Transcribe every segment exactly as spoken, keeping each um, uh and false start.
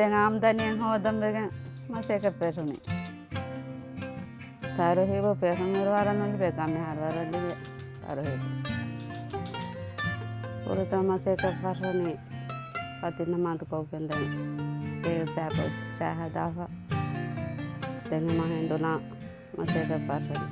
ދެން އާމްދަނީއެއް ހޯދަން ވެގެން މަސައްކަތް ފެށުނީ. ތަރުހީބު ފެށުނުއިރު ވަރަށް ނުލިބޭ، ކަމެއް ހަރު ވަރަށް ލިބޭ ތަރުހީބު. ފުރަތަމަ މަސައްކަތް ފަށަނީ ފަތި ނަމާދު ކޮށްގެން ދެން ގޭގެ ސާކޮ-، ސާ ހަދާފަ. ދެން ހަމަ ހެނދުނާ މަސައްކަތް ފަށަނީ.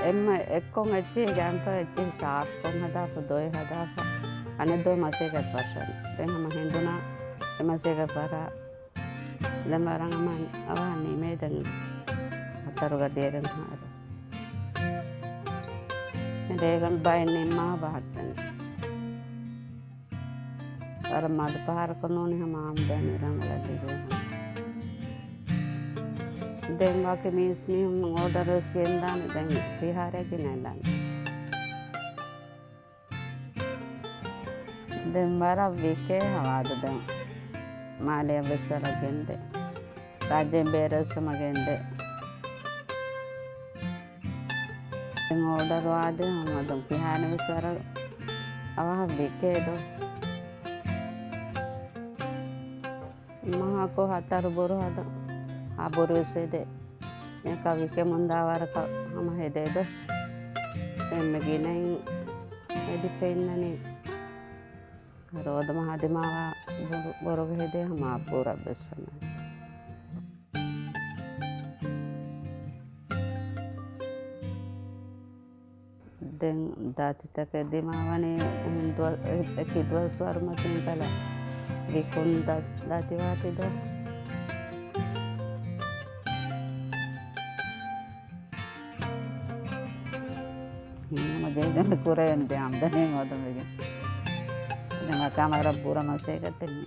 އެންމެ އެއްކޮށް އެއްޗެހި ގާންފަ އެއްޗެހި ސާފްކޮށް ހަދާފަ، ދޮއެ ހަދާފަ، އަނެއް ދޮއެ މަސައްކަތް ފަށަން. ދެން ހަމަ ހެނދުނާ އެ މަސައްކަތް ފަށާ. ދެން ވަރަށް ހަމަ އަވަހަށް ނިމޭ ދެން ހަތަރު ގަދައިގެން ހާރު. ރޭގަނޑު ބައެއް ނިންމާ ބަހައްޓަން. ވަރަށް މަދު ފަހަރަކު ނޫނީ ހަމަ އާމްދަނީ ރަނގަޅަށް ލިބޭ. ދެން ވަކި މީސް މީހުން އޯޑަރުވެސް ގެންދާނެ، ދެން ފިހާރައެއް ގިނައިލާނެ. ދެން ވަރަށް ވިކޭ ހަވާދު ދެން މާލެއަށް ވެސް ވަރަށް ގެންދޭ. ރާއްޖޭން ބޭރަށް ވެސް ހަމަ ގެންދޭ. ދެން އޯޑަރު އާދޭ ހަމަ ދެން ފިހާރަ ވެސް ވަރަށް އަވަހަށް ވިކޭ ދޯ. މަހަކު ހަތަރު ބުރު ހަދަ، އާ ބުރު ވެސް ހެދޭ. އެކަ ވިކެމުންދާ ވަރަކަށް ހަމަ ހެދޭ ދޯ. އެންމެ ގިނައިން ހެދިފަ އިންނަނީ. ރޯދަމަހާ ދިމާވާ ބުރު، ބުރުގަ ހެދޭ ހަމަ ބުރަށް ވެސް ހަމަ. ދެން ދާތިތަކެއް ދިމާވަނީ އެހެން ދުވަ-، އެ-، އެކި ދުވަސްވަރު މަތިން ކަލަ ވިކުން ދަ-، ދާތިވާތި ދޯ. ހިނގުމަ ޖެހިގަނޑު ކުރެވެން ދެ އާމްދަނީ ހޯދަން ވެގެން. ދެން އަކާ މަރަށް ބުރަ މަސޭގަތެއް މި.